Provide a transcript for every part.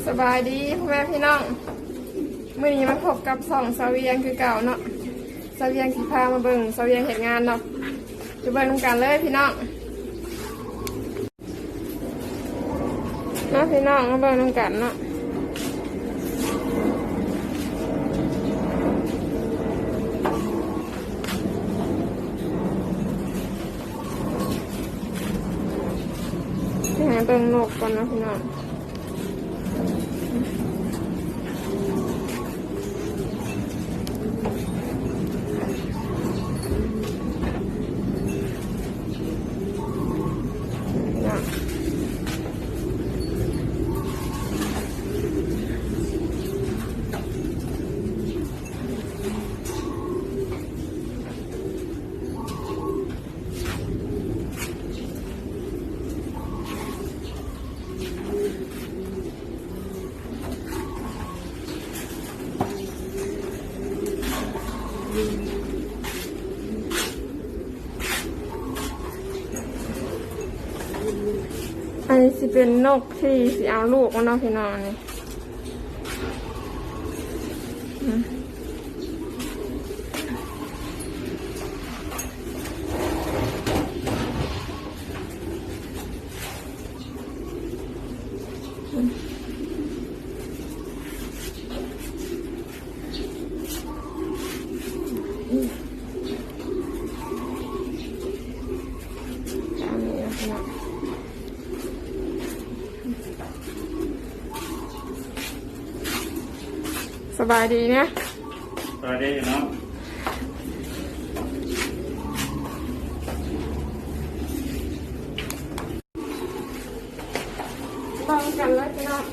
ສະບາຍດີພໍ່ແມ່ພີ່ນ້ອງ, ມື້ນີ້ມາພົບກັບຊ່ອງສາວວຽງຄືເກົ່າເນາະ. ສາວວຽງຊິພາມາເບິ່ງສາວວຽງເຮັດງານເນາະ, ໄປເບິ່ງນຳກັນເລີຍພີ່ນ້ອງ. ມາພີ່ນ້ອງ ມາເບິ່ງນຳກັນເນາະ. ຊິໃຫ້ເບິ່ງນົກກ່ອນເນາະພີ່ນ້ອງ. ອັນນີ້ຊິເປັນນົກທີ່ຊິເອົາລູກມັນເນາະພີ່ນ້ອງ ນີ້. ສະບາຍດີແນະ. ສະບາຍດີເນາະ. ເບິ່ງກັນເລີຍພີ່ນ້ອງ.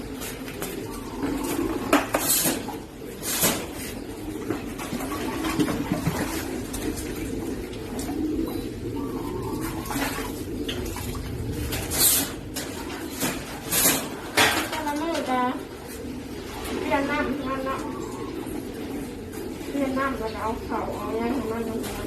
ແຕ່ລະມື້ກະປ່ຽນນ້ຳໃຫ້ມັນເນາະ, ປ່ຽນນ້ຳແລ້ວກະເອົາເຂົ້າເອົາຫຍັງໃຫ້ມັນເນາະ.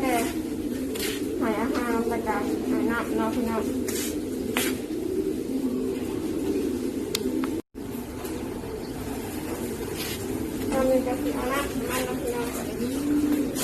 ແຕ່ໃຫ້ອາຫານ ແລ້ວກະໃຫ້ນ້ຳເນາະພີ່ນ້ອງ. ຕອນນີ້ກໍຊິເອົານ້ຳໃຫ້ມັນເນາະພີ່ນ້ອງ.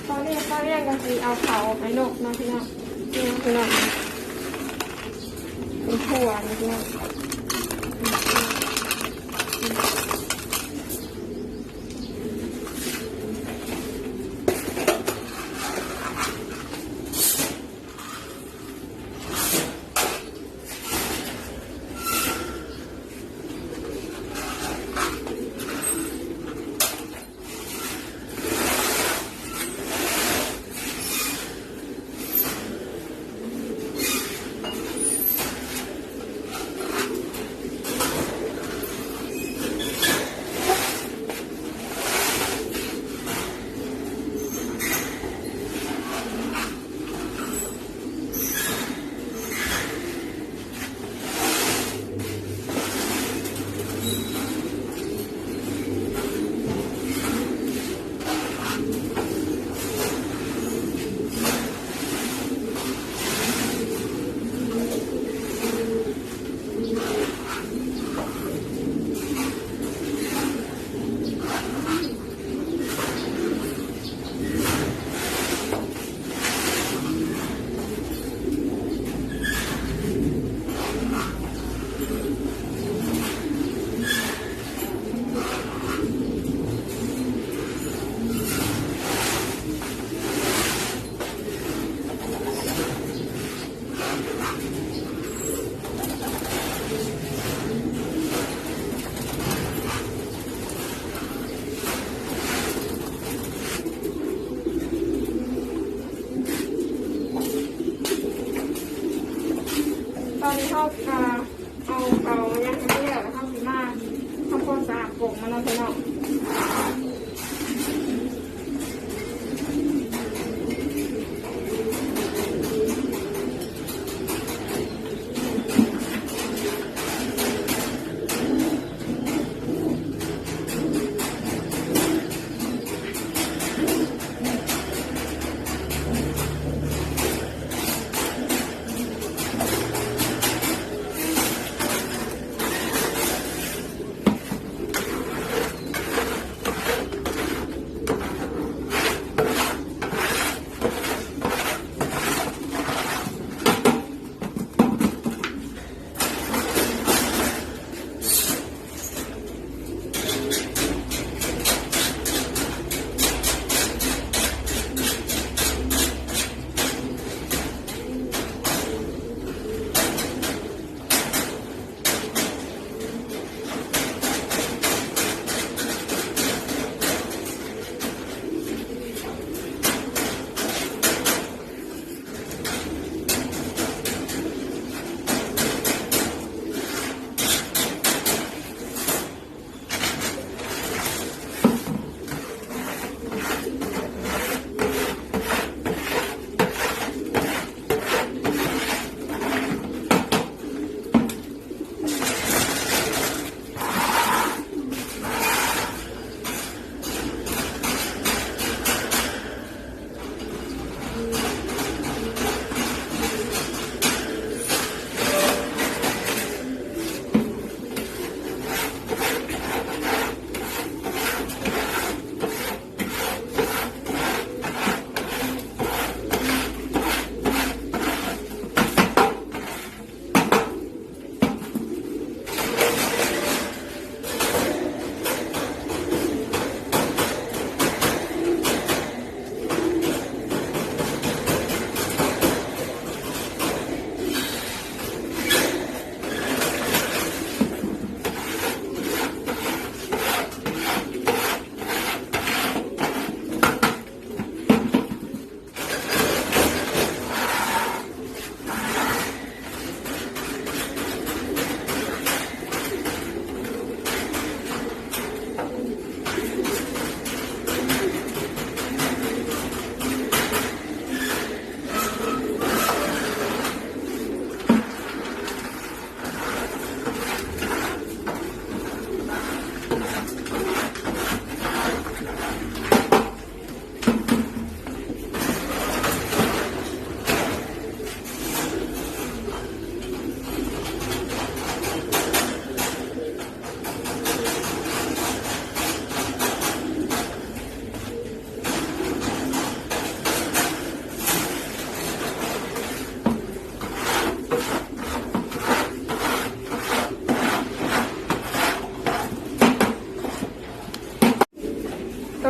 ຕອນນີ້ປ້າວຽງກໍຊິເອົາເຂົ້າໃຫ້ນົກເນາະພີ່ນ້ອງ. ນີ້ເນາະພີ່ນ້ອງ ເປັນຖົ່ວນີ້ພີ່ນ້ອງ. ຕອນນີ້ເຮົາ ອ່າ ເອົາເຂົ້າຫຍັງໃຫ້ມັນແລ້ວ ແລ້ວເຮົາຊິມາທຳຄວາມສະອາດກົງມັນເນາະພີ່ນ້ອງ.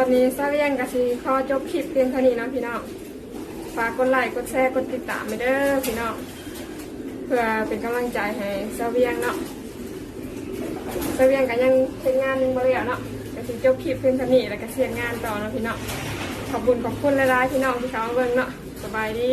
ຕອນນີ້ສາວວຽງກໍຊິຂໍຈົບຄລິບພຽງເທົ່ານີ້ເນາະພີ່ນ້ອງ. ຝາກກົດໄລ ກົດແຊ ກົດຕິດຕາມໄວ້ເດີພີ່ນ້ອງ ເພື່ອເປັນກຳລັງໃຈໃຫ້ສາວວຽງເນາະ. ສາວວຽງກໍຍັງເຮັດງານຍັງບໍ່ແລ້ວເນາະ ກໍຊິຈົບຄລິບພຽງເທົ່ານີ້ ແລ້ວກໍຊິເຮັດງານຕໍ່ເນາະພີ່ນ້ອງ. ຂອບບຸນຂອບຄຸນຫຼາຍໆ ພີ່ນ້ອງທີ່ເຂົ້າມາເບິ່ງເນາະ. ສະບາຍດີ.